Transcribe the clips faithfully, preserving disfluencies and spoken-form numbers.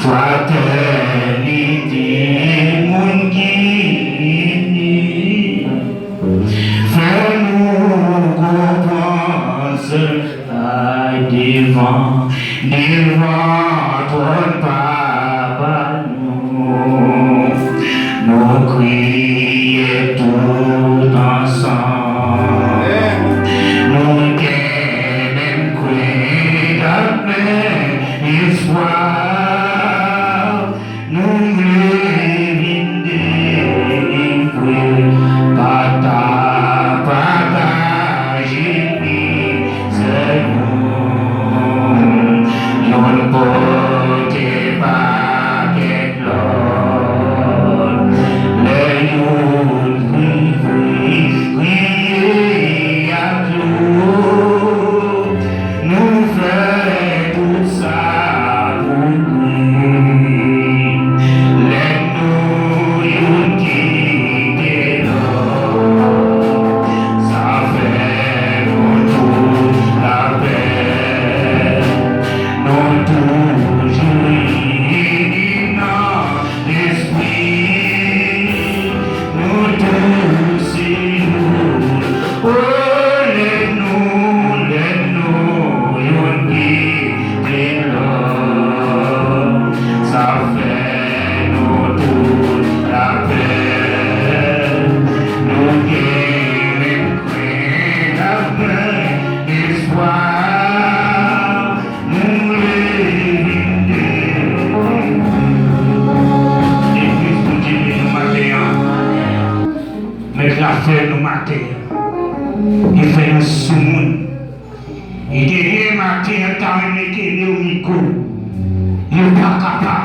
Fratènite moun ki ini, fè nou konprann sèl la devan, devan twòn Papa nou. Nou kriye tout ansanm. Nou gen menm kwè, ak menm espwa. Nou vle vin delivre, pata, pataje mizè nou. Youn pote pakèt lòt, lè youn kriye, kriye ak lòt. Nou fè tout sa pou li. Lè nou youn kite lòt, sa fè nou tout lapè. Nou toujou ini nan Lespri, nou tou se youn. O, lè nou, lè nou youn kite lòt, sa fè nou tout lapè. Nou gen menm kwè, ak menm espwa. Nou leve de legliz Bondye beni nou maten an. Mèt la fè nou maten an. Li fè nou soumoun. E genyen maten an ta renmen kenbe yon mikwo. Yo pa kapab.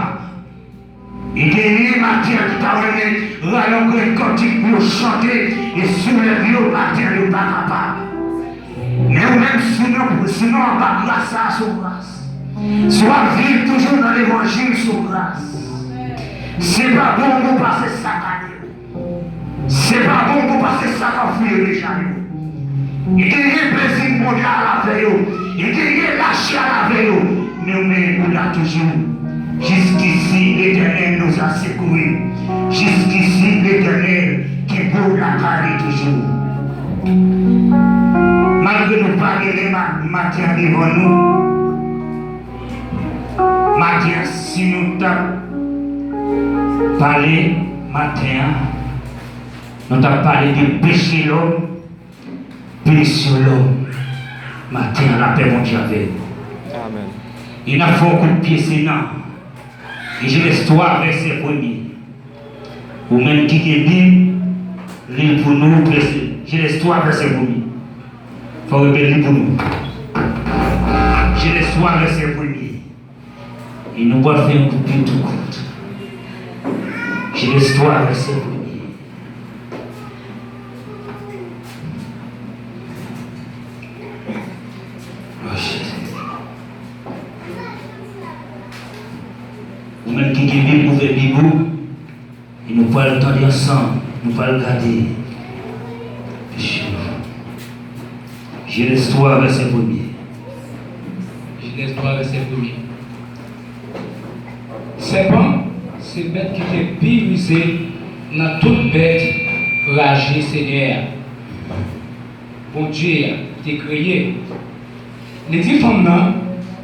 E genyen maten an ki ta renmen rale yon grenn kantik pou yo chante e souleve yo maten an, yo pa kapab. Men ou menm, sou non, sou non anba gras sa a, se yon gras. Si w ap viv toujou nan levanjil, se yon gras. Se pa bon pou w pase sak ane. Se pa bon pou pase sa k ap fouye deja yo. Li te gen plezi mondyal avè yo. Li te gen lache avè yo. Men ou menm ou la toujou. Jusqu'ici, l'Éternel nous a secourus. Jusqu'ici, l'Éternel kenbe w lakay li toujou. Malgre nou pa gen lè ma-, maten an devan nou, maten an, si nou t ap pale maten an, nou t ap pale de peche lòm, punition lòm. Maten an, lapè Bondye avè nou. Amèn. E n ap fè yon kout pye, se nan. Jenèz twa, vèsè premye. Ou menm ki gen Bib, li l pou nou, prese. Jenèz twa, vèsè premye. Fò w repete li pou nou. Jenèz twa, vèsè premye. E nou pral fè yon kout pye tou kout. Jenèz twa, vèsè premye. O Jezi. Ou menm ki gen Bib, ouvè Bib ou. E nou pral tande ansanm, nou pral gade. Jenèz twa, vèsè premye. Jenèz twa, vèsè premye. Sèpan se bèt ki te pi rize nan tout bèt raje Senyè a, Bondye a, te kreye. Li di fanm nan,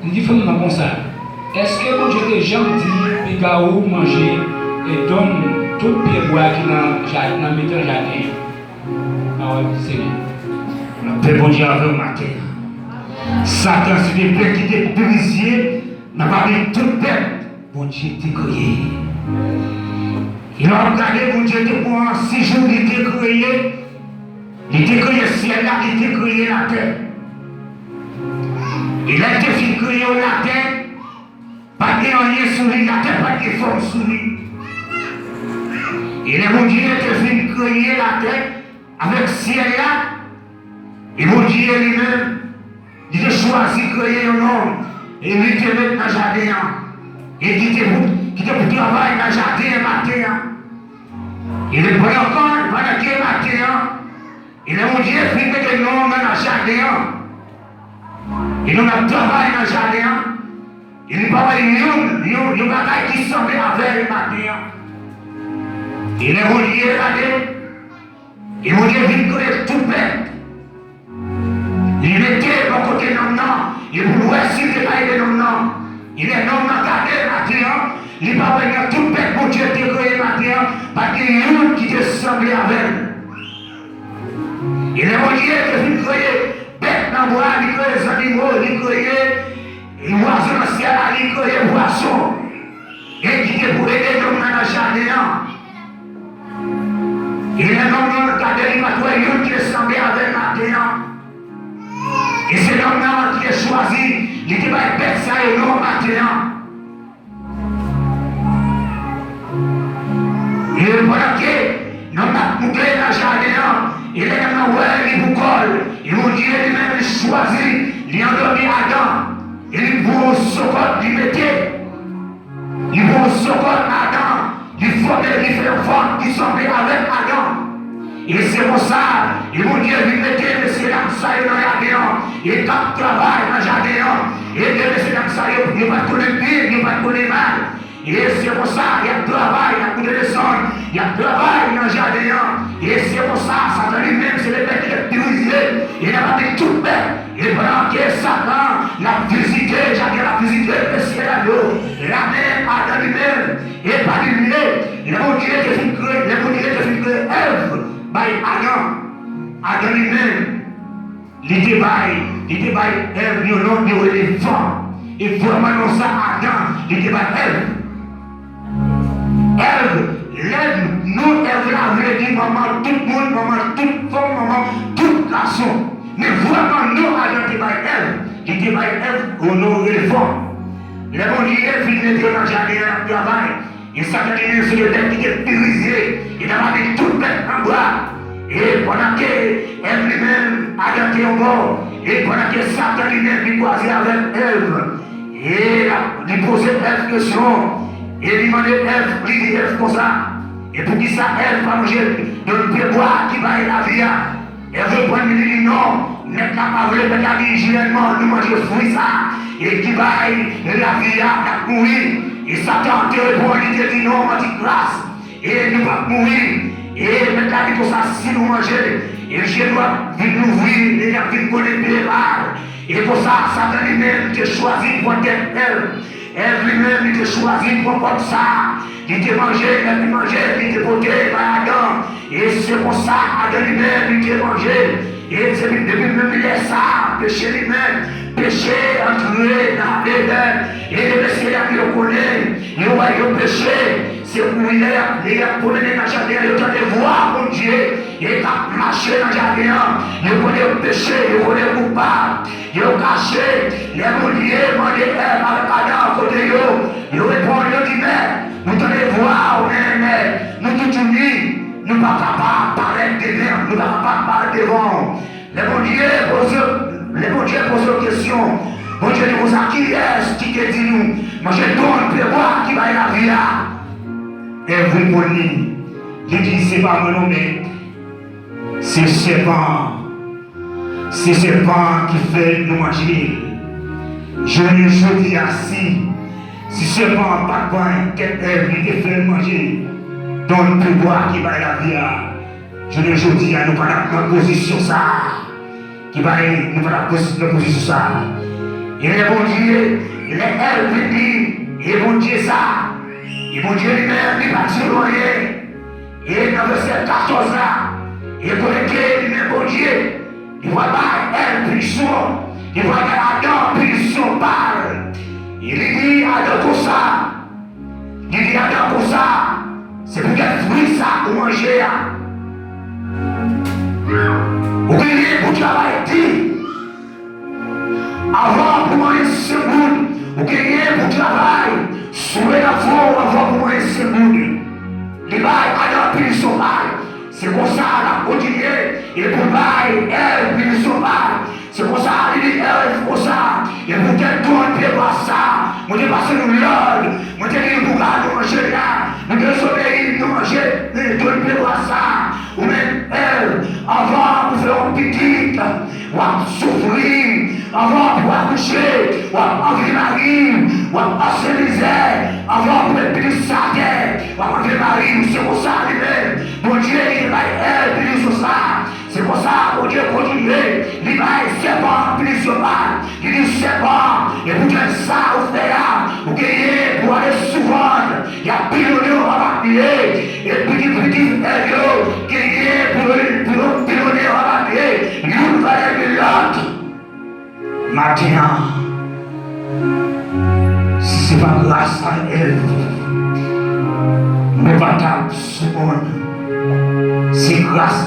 li di fanm nan konsa, èske Bondye te janm di piga ou manje e donn tout pyebwa ki nan ja-, nan mitan jaden an? Pawòl Senyè. Lapè Bondye avè w maten an. Satan se te bèt ki te pi visye nan pami tout bèt Bondye te kreye. E lè w ap gade, Bondye te pran sis jou, li te kreye, li te kreye syèl la, li te kreye latè. E lè l te fin kreye latè, pa t gen anyen sou li, latè pa t gen fòm sou li. E lè Bondye te fin kreye latè avèk syèl la, e Bondye li menm, li te chwazi kreye yon nonm, e li te met nan jaden an, e ki te pou, ki te pou travay nan jaden an maten an. E li pran ankò, pandan ke maten an, e lè Bondye fin mete nonm nan nan jaden an, e nonm nan travay nan jaden an, e li pa wè yon, yon, yon bagay ki maten an. E lè Bondye gade, e Bondye vin kreye tout bèt. Li mete bò kote nonm nan, e pou l wè si l te ka ede nonm nan. E lè nonm nan gade maten an, li pa wè nan tout bèt Bondye te kreye maten an, pa t gen youn ki te sanble avè l. E lè Bondye te fin kreye bèt nan bwa, li kreye zannimo, li kreye e wazo nan syèl la, li kreye pwason. E ki te pou ede nonm nan nan jaden an. E lè nonm nan gade, li pa t wè youn ki te sanble avè l maten an. E se nonm nan ki te chwazi, li te bay bèt sa yo non maten an. E pandan ke nonm nan ap moute nan jaden an, e lè nonm nan wè li pou kò l, e Bondye li menm li chwazi, li andòmi Adan, e li pran yon sokòt, li mete. Li pran yon sokòt Adan, li fòme, li fè yon fòm ki sanble avèk Adan. E se konsa, e Bondye vin mete mesye dam sa yo nan jaden an, e k ap travay nan jaden an. E de mesye dam sa yo, yo pa t konnen byen, yo pa t konnen mal. E se konsa, y ap travay, y ap moute desann, y ap travay nan jaden an. E se konsa, Satan li menm, se le bèt ki te pi rize, e nan pami tout bèt. E pandan ke Satan l ap vizite jaden, l ap vizite mesye dam yo, lamen Adan li menm, e pa li menm, lè Bondye te fin kreye, lè Bondye te fin kreye Èv bay Adan, Adan li menm, li te bay, li te bay Èv yon non, li rele Van. E vrèman non sa Adan, li te bay Èv. Èv, lè non Èv la vle di manman tout moun, manman tout fanm, manman tout gason. Men vrèman non Adan te bay Èv, li te bay Èv yon non rele Van. Lè Bondye fin mete yo nan jaden an, y ap travay. E Satan li menm se le bèt ki te pi rize, e nan pami tout bèt nan bwa. E pandan ke Èv li menm, Adan te yon bò, e pandan ke Satan li menm li kwaze avèk Èv, e l ap, li poze Èv kesyon, e li mande Èv, li di Èv konsa, e poukisa Èv pa manje nan pye bwa ki bay lavi a? Èv reponn li, li di non, mèt la pa vle, mèt la di, jeneralman, nou manje fwi sa, e ki bay lavi a, n ap mouri. E Satan te reponn, li te di non, manti kras, e nou p ap mouri. E mèt la di konsa, si nou manje, e je nou ap vin louvri, e y ap vin konnen byen e mal. E konsa, Satan li menm te chwazi pran tèt Èv. Èv li menm, li te chwazi pran pòm sa a. Li te manje, lè li manje, li te pote bay Adan. E se konsa, Adan li menm, li te manje. E se depi menm lè sa a, peche li menm, peche antre nan Edenn. E mesye dam yo konnen, yo wè yo peche. Se pou lè y ap, lè y ap pwomennen nan jaden an, yo tande vwa Bondye, e k ap mache nan jaden an. Yo konnen yo peche, yo konnen yo koupab. Yo kache, lè Bondye mande Èv avèk Adan kote yo, yo reponn, yo di, men, nou tande vwa w, men, men, nou toutouni, nou pa kapab parèt devan, nou pa kapab parèt devan w. Lè Bondye poze, lè Bondye poze yo kesyon, Bondye di konsa, kiyès ki te di nou manje grenn pyebwa ki bay lavi a? Èv reponn li, li di, se pa mwen non, men se sèpan an. Se sèpan an ki fè nou manje l. Jounen jodi a, si, si sèpan an pa t pran tèt Èv, li te fè l manje grenn pyebwa ki bay lavi a, jounen jodi a, nou pa t ap nan pozisyon sa a. Ki bay, nou pa t ap poz-, nan pozisyon sa a. E lè Bondye, lè Èv vin di, e Bondye sa, e Bondye li menm, li pa di nou anyen. E nan vèsè katòz la, e kote ke li menm Bondye, li pral bay Èv pinisyon, li pral bay Adan pinisyon pa l. E li di Adan konsa, li di Adan konsa, se poutèt fwi sa ou manje a. Ou genyen pou travay di. Avan pou manyen senk goud, ou genyen pou travay, swe nan fwon w avan pou manyen senk goud. Li bay Adan pinisyon pa l. Se konsa l ap kontinye, e pou l bay Èv pinisyon pa l. Se konsa li di Èv konsa, e poutèt grenn pyebwa sa, mwen te pase nou lòd, mwen te di nou pou gade nou manje la, nou dezobeyi, nou manje, men grenn pyebwa sa, ou menm Èv, avan pou fè yon pitit, w ap soufri. Avan pou akouche, w ap anvi mari, w ap pase mizè. Avan pou met pitit sou tè, Èv yo genyen pou, pou, pou yo devwale youn valè de lòt. Maten an, si se pa gras a Èv, nou pa t ap sou moun. Se gras,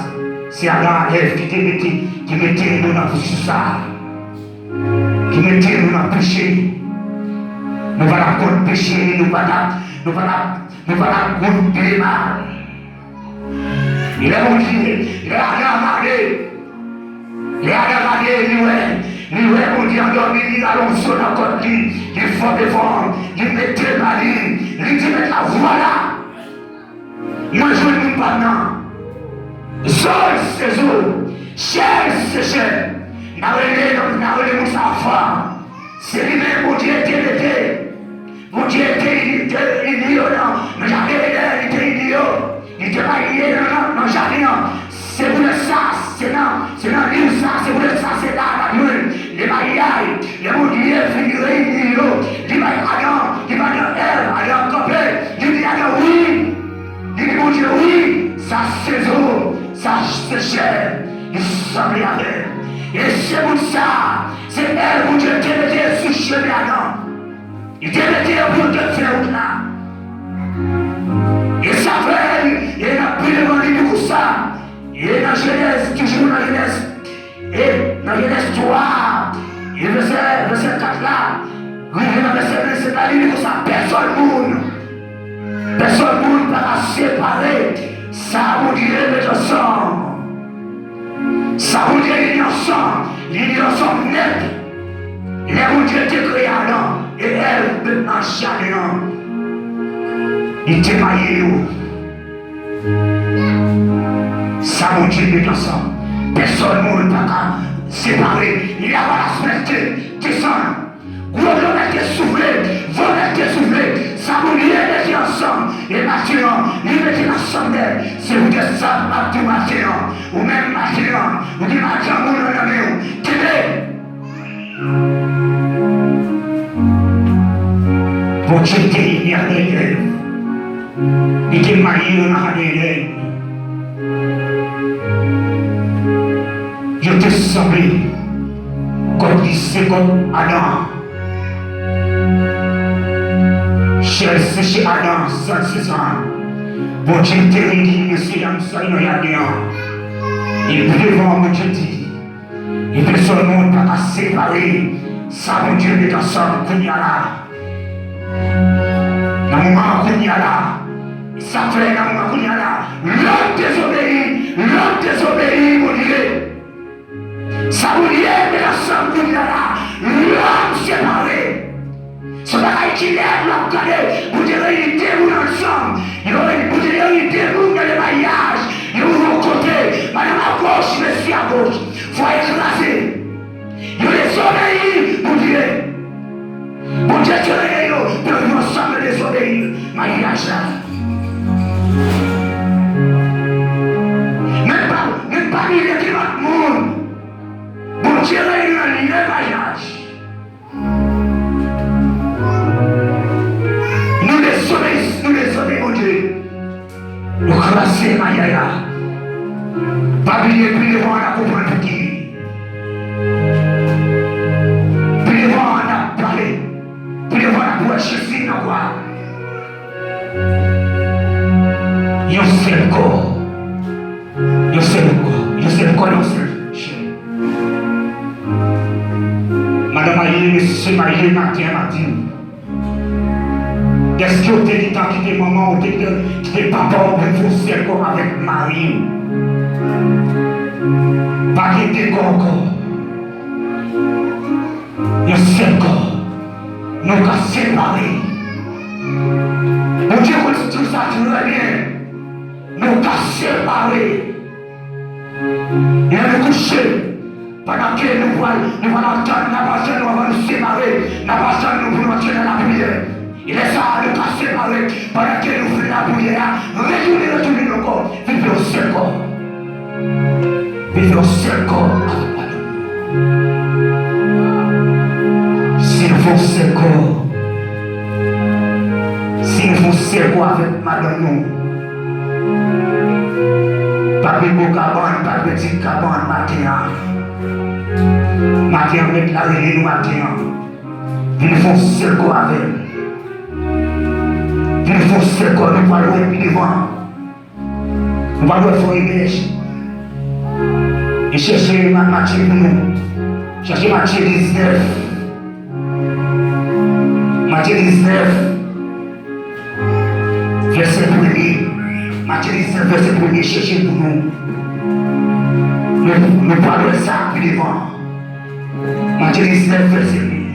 se Adan ak Èv ki te mete, ki mete nou nan pouzisyon sa a, ki mete nou nan peche. Nou pa t ap konn peche, nou pa t ap, nou pa t ap, nou pa t ap konn pi mal. E lè Bondye, lè Adan gade, lè Adan gade, li wè, li wè Bondye andòmi, li rale yon zo nan kòt li, li fò devan, li mete ba li, li di, "Mèt la, vwala, mwen jwenn moun pa m nan. Zo l se zo, chè l se chè." N a rele, n a rele moun sa a fanm. Se li menm Bondye te mete. Bondye te, te ini yo nan, nan jaden Eden, li te ini yo. Li te maye nan, nan, nan jaden an. Se poutèt sa, se nan, se nan liv sa, se poutèt sa, se la n ap jwenn le maryaj. Lè Bondye fin reyini yo, li bay Adan, li bay Èv, Adan kanpe, li di Adan, wi. Li di Bondye, wi, sa se zo, sa se chè, li sanble avè m. E se moun sa, se Èv Bondye te mete sou chemen Adan. Li te mete yo pou yo te fè wout la. E sa fè, e nan pi devan li di konsa, e nan Jenèz, toujou nan Jenèz, e nan Jenèz twa, e vèsè, vèsè kat la, rive nan vèsè vennsenk la, li di konsa, pèsòn moun, pèsòn moun pa ka separe sa Bondye mete ansanm. Sa Bondye ini ansanm, li ini ansanm nèt. Lè Bondye te kreye Adan e Èv nan jaden an, li te maye yo. Sa Bondye mete ansanm, pèsòn moun pa ka separe. Lavalas mèt te desann. Gwo van mèt te soufle, van mèt te soufle. Sa Bondye mete ansanm, e maten an, li mete l ansanm nèt. Se poutèt sa m ap di w maten an, ou menm maten an, ou gen madanm ou nan men w, kenbe. Bondye te ini Adan e Èv. Li te maye yo nan jaden Eden. Yo te sanble. Kòt li se kòt Adan. Chè l se chè Adan, san l se san l. Bondye te redi mesye dam sa yo nan jaden an. E pi devan Bondye di, e pèsòn moun pa ka separe sa Bondye met ansanm kounye a la. Nan moman an kounye a la, sa k fè nan moman kounye a la, lòm dezobeyi, lòm dezobeyi Bondye. Sa Bondye met ansanm kounye a la, lòm separe. Se bagay ki lèd lè w ap gade, Bondye reyini de moun ansanm. Yo reyini, Bondye reyini de moun nan le maryaj. Yo yon kote, madanm agoch, mesye agoch. Fwaye kraze. Yo dezobeyi Bondye. Bondye te rele yo, yo ansanm yo dezobeyi maryaj la. Men pa, men pa bliye gen lòt moun. Bondye rele yo nan lye maryaj. Nou dezobeyi, nou dezobeyi Bondye. Nou kraze maryaj la. Pa bliye, pi devan n a konprann pou ki. Pi devan n a pale. Pi devan n a wè Jezi nan kwa. Yon sèl kò. Yon sèl kò. Yon sèl kò, yon sèl chè. Madanm marye, mesye marye, maten an m ap di w. Dèske w te gentan kite manman w, w te gentan kite papa w, men fè w sèl kò avèk mari w. Pa gen de kò ankò. Yon sèl kò. Nou ka separe. Bondye konn tout sa trè byen. Nou ka separe. Lè nou kouche, pandan ke nou pral, nou pral atann, n ap atann nou anvan nou separe, n ap atann nou pou nou antre nan lapriyè. E lè sa a, nou ka separe, pandan ke nou fin lapriyè a, retounen, retounen ankò, vin fè yon sèl kò. Vin fè yon sèl kò avèk madanm nou. Si nou fè yon sèl kò, si nou fè yon sèl kò avèk madanm nou, Papi gwo kabann, papi ti kabann maten an. Maten an, Mèt la rele nou maten an. Vin fè yon sèl kò avè l. Vin fè yon sèl kò, nou pral wè pi devan. Nou pral wè fò e bèj. E chèche Ma-, Matye pou nou. Chèche Matye diznèf. Matye diznèf, vèsè premye. Matye diznèf, vèsè premye, chèche l pou nou. Nou, nou pral wè sa pi devan. Matye diznèf, vèsè premye.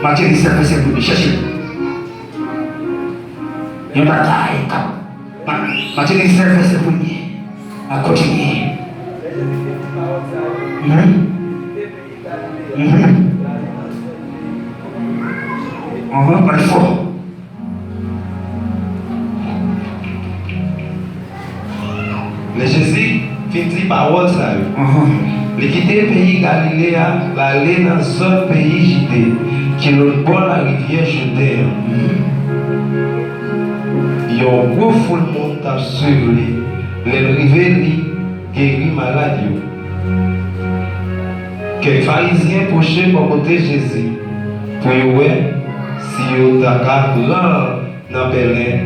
Matye diznèf, vèsè premye, chèche l. Yon batay k ap Ma-, Matye diznèf, vèsè premye. N ap kontinye. Mhm. Mhm. Anhan, pale fò. Lè Jezi fin di pawòl sa yo, Anhan. Li kite peyi Galile a, l ale nan zòn peyi Jide, ki lòtbò larivyè Jouden an. Yon gwo foul moun t ap swiv li. Lè l rive, li geri malad yo. Kèk Farizyen pwoche bò kote Jezi pou yo wè si yo ta ka pran l nan pèlen,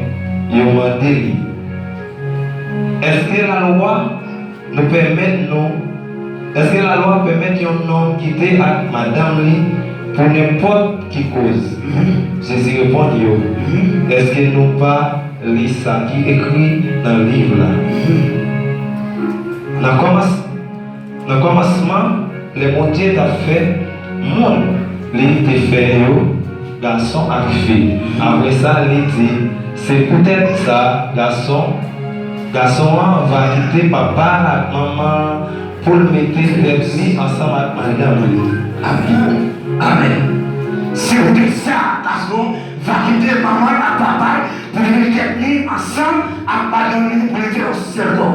yo mande li, èske lalwa nou pèmèt nou, èske lalwa pèmèt yon nonm kite ak madanm li pou nenpòt ki koz? Jezi reponn yo, èske nou pa li sa ki ekri nan liv la? Nan kòmans-, nan kòmansman, lè Bondye t ap fè moun, li te fè yo gason ak fi. Apre sa, li di, se poutèt sa, gason, gason an va kite papa l ak manman l pou l mete tèt li ansanm ak madanm li. Amèn. Amèn. Se poutèt sa, gason va kite manman l ak papa l pou l mete tèt li ansanm ak madanm li pou l rete yon sèl kò.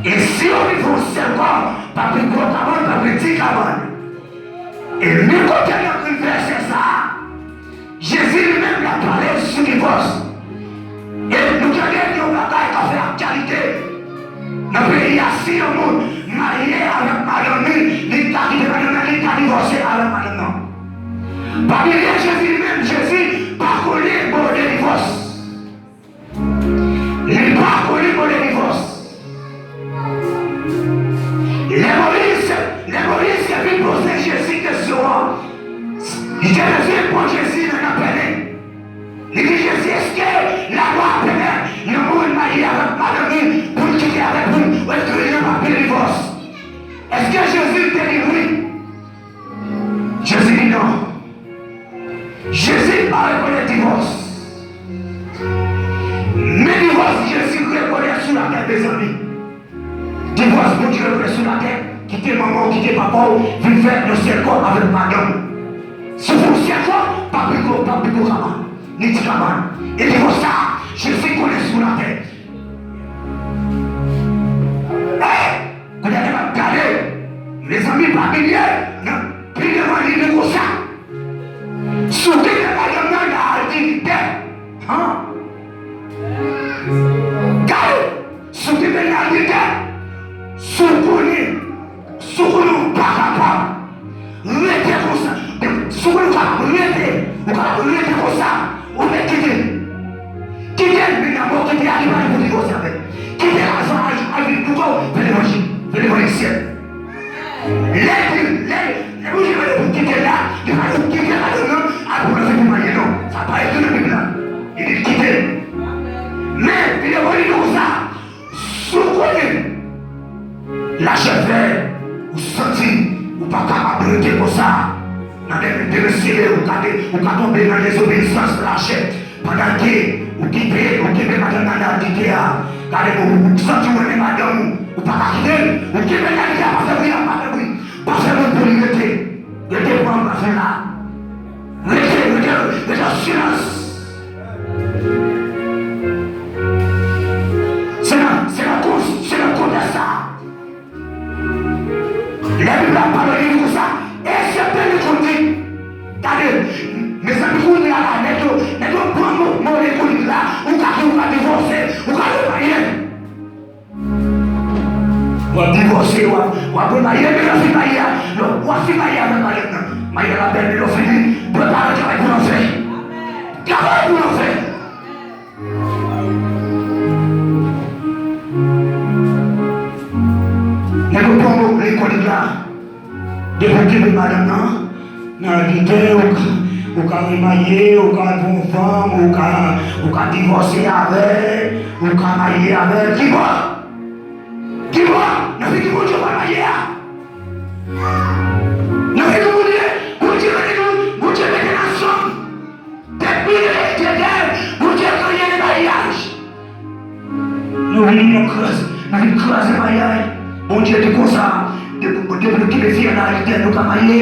E si yo vin fè yon sèl kò, pa pi gwo kabann, pa pi ti kabann. E men kote n ap li vèsè sa a, Jezi li menm l ap pale sou divòs. E nou tande gen yon bagay k ap fè aktyalite nan peyi a. Si yon moun marye avèk madanm li, li ka kite madanm nan, li ka divòse avèk madanm nan. Pa bliye Jezi li menm, Jezi pa konnen mo de divòs. Li pa konnen mo de divòs. Lè Moyiz, lè Moyiz te vin poze Jezi kesyon an, li te bezwen pran Jezi nan, nan pèlen. Li di Jezi, èske lalwa pèmèt yon moun marye avèk madanm li pou l kite avèk, pou l ekri nan papye divòs? Èske Jezi te di wi? Jezi di non. Jezi pa rekonèt divòs. Men divòs Jezi rekonèt sou latè, mezanmi. Divòs Bondye rekonèt sou latè, kite manman w, kite papa w, vin fè yon sèl kò avèk madanm ou. Si w fè yon sèl kò, pa pi gwo, pa pi gwo kabann, ni ti kabann. E divòs sa a, Jezi konnen sou latè. Hey! Kounye a n ap gade, mezanmi, pa bliye, nan pi devan li di konsa, si w kite madanm nan, l a al di tè. Han? Gade, si w kite l al di tè, si w konnen, si w konnen w pa kapab, rete konsa. Si w konnen w ka rete, ou ka rete konsa, ou mèt kite l. Kite l, men dabò kite l, ale pale pou divòse avè l. Kite l al, al, al viv pou kò w, fè levanjil, fè levanjil syèl. Lè, lè, lè Bondye mande pou kite l la, li pa di w kite l la, non, al pran fi pou marye, non. Sa pa ekri nan Bib la. Li di kite l. Men, li di konsa, si w konnen lachè fè ou santi ou pa kapab rete konsa, nan de, de mesye, ou ka de, ou ka tonbe nan dezobeyisans lachè. Pandan ke ou kite, ou kenbe madanm nan nan dite a, gade, ou, ou santi w renmen madanm ou, ou pa ka kite l, ou kenbe l nan dite a, pa fè bri a, pa fè bri, pa fè moun pou li rete. Rete pran anfan la. Rete, rete, rete an silans. Se nan, se nan kons-, se nan kontèks sa a. Lè Bib la pale, li di konsa, esepte li konn di, gade, mezanmi, kounye a la, nèg yo, nèg yo pran mo Maryaj la bèl, men lè w fini, prepare travay pou lanfè. Travay pou lanfè. Nèg yo pran mo lekòl la. Depi w kenbe madanm nan, nan lide, ou ka, ou ka remarye, ou ka pran yon fanm, ou ka, ou ka divòse avè l, ou ka marye avè l. Kibò? Kibò? Nan figi Bondye w pral marye a? Nan figi Bondye, Bondye mete nou, Bondye mete n ansanm. Depi nou rete fidèl, Bondye genyen maryaj. Nou vin, nou kraze, nou vin kraze maryaj. Bondye di konsa, depi, depi nou kenbe fidèl nan lide, nou ka marye.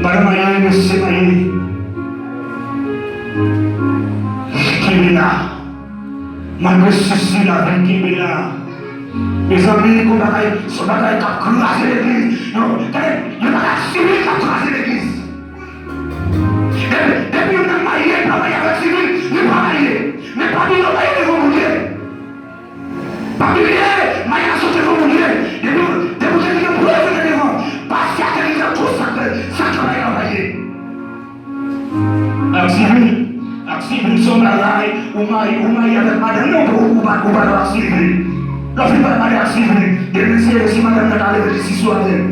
Madan marye, mesye marye. Kenbe la. Malgre sousi lavi, kenbe la. Mezanmi, gon bagay, se yon bagay k ap kraze legliz. Non, gade, yon bagay sivil k ap kraze legliz. Depi, depi yon nèg marye, li pa marye avèk sivil, li pa marye. Men pa bliye w marye devan Bondye. Pa bliye, maryaj la soti devan Bondye. Depi, depi w te di gen prèv devan, pastè a te di w tout sa k, sa k maryaj la marye. Ak sivil, ak sivil se yon bagay, ou marye, ou marye avèk madanm nan, ou, ou pa, ou pa dwe ak sivil. Lè w fin marye ak sivil, demen se, si madanm nan ta leve li si sou avè l.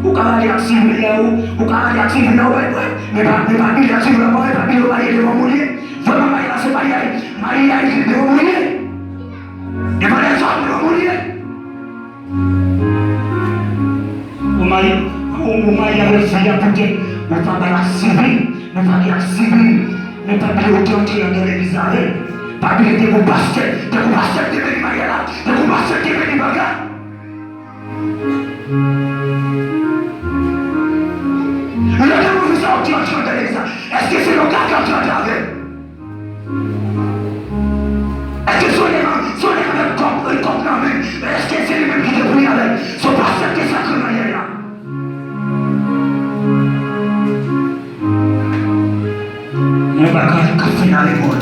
Ou ka marye ak sivil la, ou, ou ka marye ak sivil la, ou pa, men pa, men pa bliye ak sivil la, pa, pa bliye w marye devan Bondye. Vrèman, maryaj la se maryaj, maryaj devan Bondye. Devan lèzòm, devan Bondye. Ou marye, ou, ou marye avèk fi a poutèt ou pa bay ak sivil, nou pa gen ak sivil, men pa bliye ou te antre anndan legliz la avè l. Pa bliye te gon pastè, te gon pastè ki te beni maryaj la, te gon pastè ki te beni bagay. Lè te gon fi sa ou te antre anndan legliz la, èske se yon kaka ou te antre avè l? Èske se yon nèg, se yon nèg avèk kòb, kòb nan men, èske se li menm ki te priye avè l? Se yon pastè ki te sakre maryaj la. Yon bagay k ap fè nan lemonn.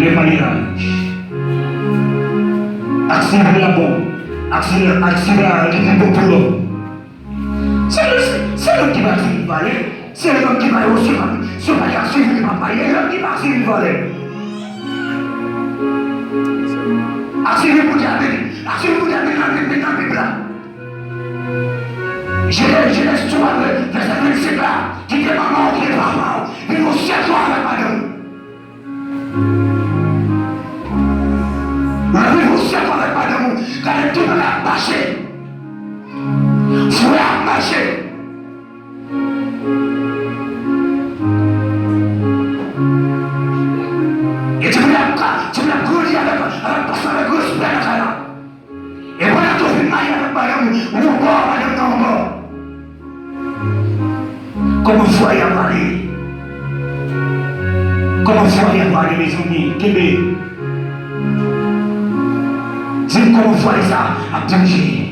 Le maryaj. Ak sivil la bon. Ak sivil, ak sivil la, li pi bon pou lòm. Se, se, se lòm ki pa di li valè. Se lòm ki pa resevwa. Se pa y ap sivil li pa marye, lòm ki pa sivil valè. Ak sivil pou Dye a beni. Ak sivil pou Dye a beni nan, beni nan Bib la. Jenèz, Jenèz twa, vèsè vennsenk la, kite manman w, kite papa w, viv yon sèl kò avèk madanm ou. Lè w viv yon sèl kò avèk madanm ou, gade tout bagay ap mache. Fwè ap mache. E ti moun ap ka, ti moun ap grandi avèk, avèk pasyans, avèk respè nan kay la. E pandan ke w fin marye avèk madanm ou, ou yon bò, madanm nan yon bò. Kòman fwaye a prale? Kòman fwaye a prale, mezanmi? Kenbe. Di m kòman fwaye sa ap dirije.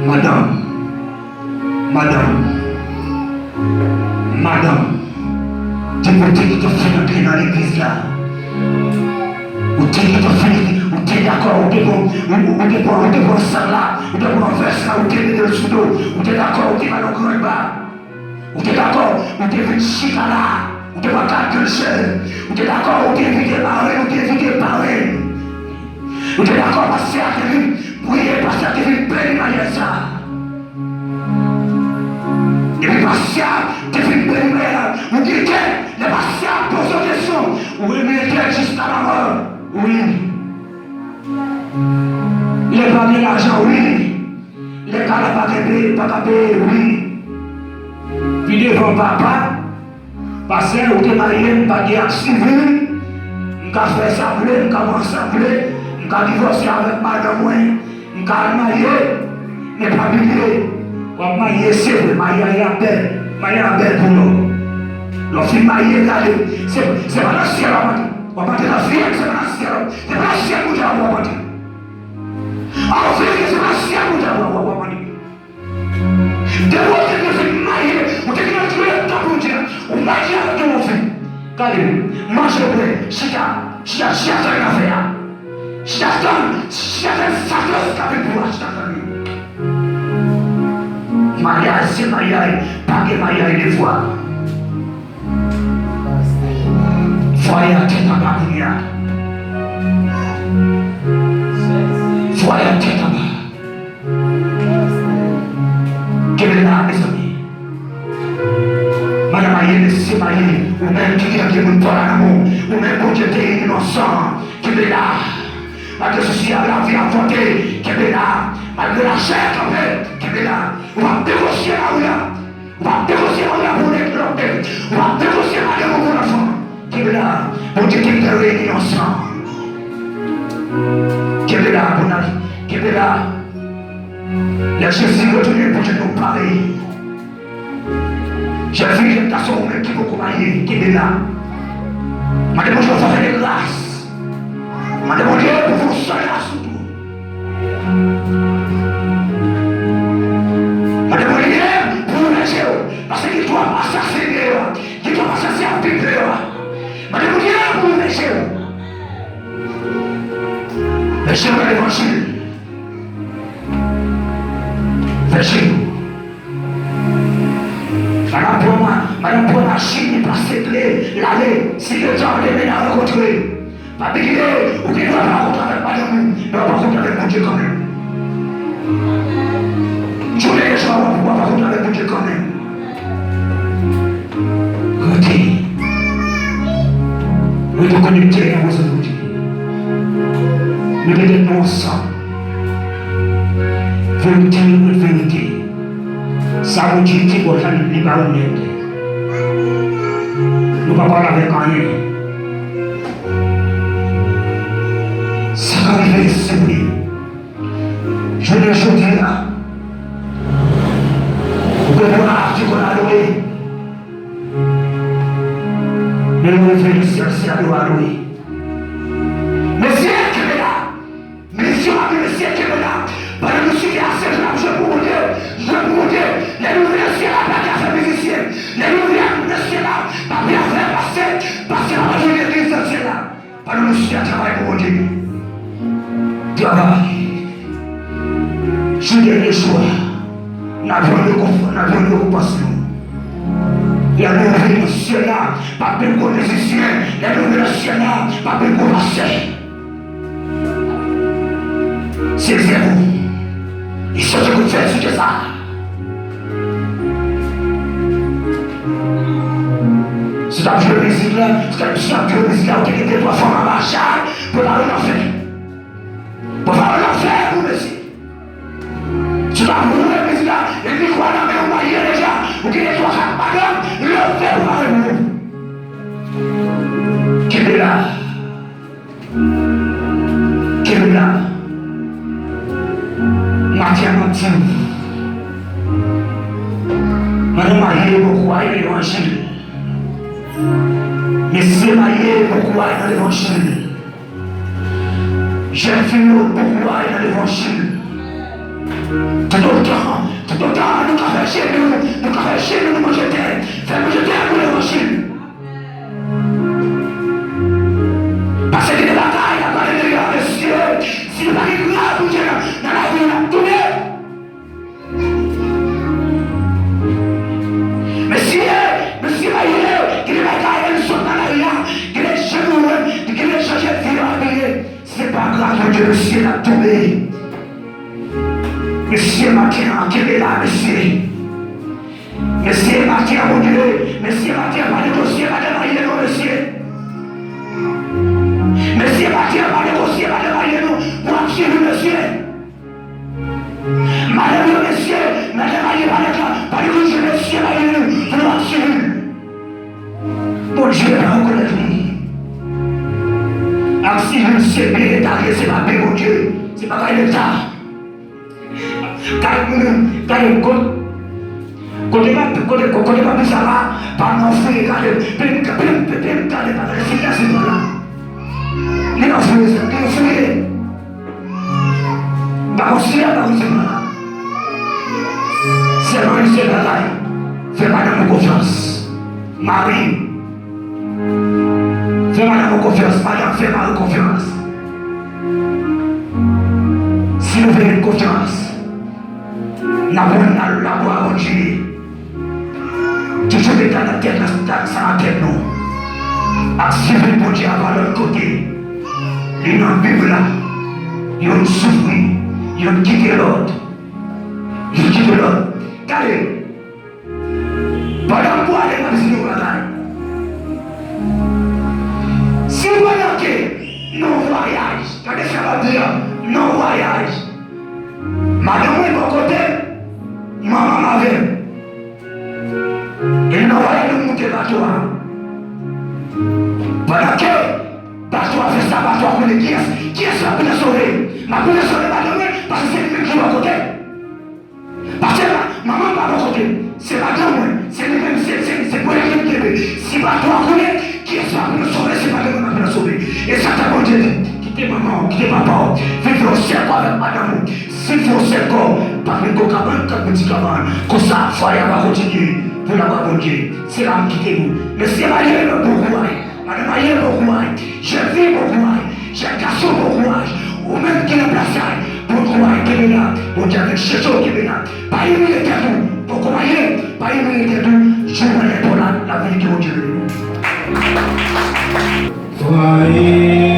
Madanm. Madanm, madanm, depi w te gentan fin antre nan legliz la, ou te gentan fin, ou te dakò, ou te pran, ou, ou te pran, ou te pran sak la, ou te pran vès la, ou te mete l sou do, ou te dakò, ou te ba l yon grenn bab, ou te dakò, ou te vin chita la, ou te pran kat grenn chèz, ou te dakò, ou te envite marenn, ou te envite parenn. Ou te dakò pastè a te vin priye, pastè a te vin beni maryaj sa. Epi pastè a te vin beni maryaj la. Ou gen kè, lè pastè a poze w kesyon, ou renmen tèl jiska lamò. Wi. Lè pa gen lajan, wi. Lè kay la pa ka peye, pa ka peye, wi. Pi devan papa, pastè, ou te marye m, m pa gen ak sivil, m ka fè sa m vle, m ka pran sa m vle, m ka divòse avèk madanm mwen, m ka al marye, men pa bliye, w ap marye, se vre, maryaj la bèl, maryaj la bèl pou nou. Lè w fin marye, gade, se, se pa nan syèl w ap antre, w ap antre nan syèl, se pa nan syèl, se pa nan syèl Bondye w ap antre. An verite, se pa nan syèl Bondye w ap, w ap, w ap antre. Depi w te gen fi marye, ou te gen antre nan tanp Bondye a, ou marye avèk yon fi. Tande, manje, bwè, chita, chita, chita tann afè a. Chita tann, chita tann sa Jezi ka vin pou a, chita tann li. Maryaj se maryaj, pa gen maryaj de fwa. Vwaye a tèt anba kounye a. Vwaye a tèt anba. Kenbe la, mezanmi. Madanm marye, mesye marye, ou menm ki gen moun pa w la nan men w, ou menm Bondye te inosan, kenbe la. Malgre sousi a, lavi a fòte, kenbe la. Malgre lachè kanpe, kenbe la. Ou ap negosye lari a. Ou ap negosye lari a pou lòt nèg. Ou ap negosye madanm ou pou lòt fanm. Kenbe la. Bondye te kreye nou ansanm. Kenbe la, Bondye. Kenbe la. Lè Jezi retounen, Bondye nou pare. Jezi, jèn gason, ou menm ki poko marye, kenbe la. Mande Bondye yon fòs de gras. Mande Bondye pou fè yon sòlda sou tou. Mande Bondye pou ouvè je w. Paske gen twòp asasen deyò. Gen twòp asasen ap viv deyò. Mande Bondye pou ouvè je w. Ouvè je w nan levanjil. Ouvè je w. Madanm pran ma-, madanm pran machin li, pase kle, l ale. Si Bondye demen n a rankontre. Pa bliye, ou gen dwa pa kontre avèk madanm ou, men w ap kontre avèk Bondye kanmenm. Jounen de jou a, w ap, w ap kontre avèk Bondye kanmenm. Rete. Rete konekte nan prezans Bondye. Mete tèt nou ansanm. Verite rete verite. Sa Bondye di, bon, sa li, li pa onèt. Nou pa pale avèk anyen. Sa ka rive, se vre. Jounen jodi a, ou gen moun a ki konn adore. Men nou reveye syèl, se adore adore. Mesye, kenbe la. Mizisyen ap jwe, mesye, kenbe la. Pandan nou site a, se jwe n ap jwe pou Bondye. Jwe pou Bondye. Lè nou vin nan syèl la, pa gen afè mizisyen. Lè nou vin nan syèl la, pa gen afè pastè. Pastè pa jwe legliz nan syèl la. Pandan nou site a, travay pou Bondye. Travay. Jou dènye jou a, n ap rann rekonf-, n ap rann rekonpans nou. Lè nou rive nan syèl la, p ap menm gon mizisyen. Lè nou rive nan syèl la, p ap menm gon pastè. Se zèv ou. Li soti kout fè sou tè sa. Si w t ap jwe mizik la, si w t ap, si w t ap jwe mizik la, ou te gen de twa fanm anba chay, prepare lanfè. Prepare lanfè pou mesye. Si w t ap jwe mizik la, e mikwo a nan men w, marye deja, ou gen de twa kat madanm, lanfè prepare pou ou. Kenbe la. Kenbe la. Maten an m ap di w, madanm marye yo poko al nan levanjil. Mesye marye yo poko al nan levanjil. Jèn fi yo poko al nan levanjil. Toutotan, toutotan nou ka fè jenou, nou ka fè jenou nou manje tè, fè manje tè pou levanjil. Paske gen de bagay ap pale deyò, mesye. Si nou pa gen grav Bondye nan, nan lavi nou, n ap tounen. Mesye, mesye marye, gen de bagay lè nou sot nan lari a, gen de jan nou wè, gen de jan jèn fi yo abiye. Se pa grav Bondye, mesye, n ap tounen. Mesye, maten an, kenbe la, mesye. Mesye, maten an, Bondye, mesye, maten an, pa negosye madanm marye nou, mesye. Mesye, maten an, pa negosye madanm marye nou pou w ap swiv li, mesye. Madanm yo, mesye, madanm marye pa nèg la, pa negosye mesye marye nou pou w ap swiv li. Bondye pa rekonèt li. Ap swiv li, se byen Leta li ye, se pa byen Bondye, se bagay Leta. Gade moun, gade kote, kote m ap, kote, kote m ap di sa la, pa nan fouye, gade, pen, pen, pen, pen, gade, pa gade, se gade, se pa la. Li nan fouye, se, li nan fouye. Pa konsidere, pa konsidere pa la. Sèlman yon sèl bagay, fè madanm ou konfyans. Mari, Fè madanm ou konfyans, madanm, fè mari w konfyans. Si nou fè youn konfyans, n ap rann nan lagwa Bondye. Toujou met sa nan tèt, nan, sa nan tèt nou. Aktivite Bondye a pa lòt kote. Li nan Bib la. Youn soufri, youn kite lòt. Youn kite lòt. Gade. Pandan m pwale, m ap di nou yon bagay. Si pandan ke nan vwayaj, gade sa m ap di a, nan vwayaj, madanm mwen bò kote m, manman m avè m. E nan vwayaj nou moute bato a. Pandan ke bato a fè sa, bato a koule, kiyès, kiyès k ap vin sove? M ap vin sove madanm mwen, paske se li menm ki bò kote m. Paske manman m pa bò kote m. Se madanm mwen. Se li menm, se, se, se pwojè ke m kenbe. Si bato a koule, kiyès k ap vin sove? Se madanm mwen k ap vin sove. E sa k fè Bondye di, kite manman w, kite papa w, vin fè yon sèl kò avèk madanm ou. Si w fè yon sèl kò, pa vin gon kabann k ap vin ti kabann. Konsa, vwayaj ap kontinye pou lagwa Bondye. Se la m kite nou. Mesye, madanm, bon kouraj. Madanm, madanm, bon kouraj. Jèn fi, bon kouraj. Jèn gason, bon kouraj. Ou menm ki nan plas la, bon kouraj, kenbe la. Bondye ap chèche w, kenbe la. Pa imilye tèt ou. Poko marye, pa imilye tèt ou. Jou w pral lè pa w la, l ap vini, ke Bondye beni w. Vwayaj.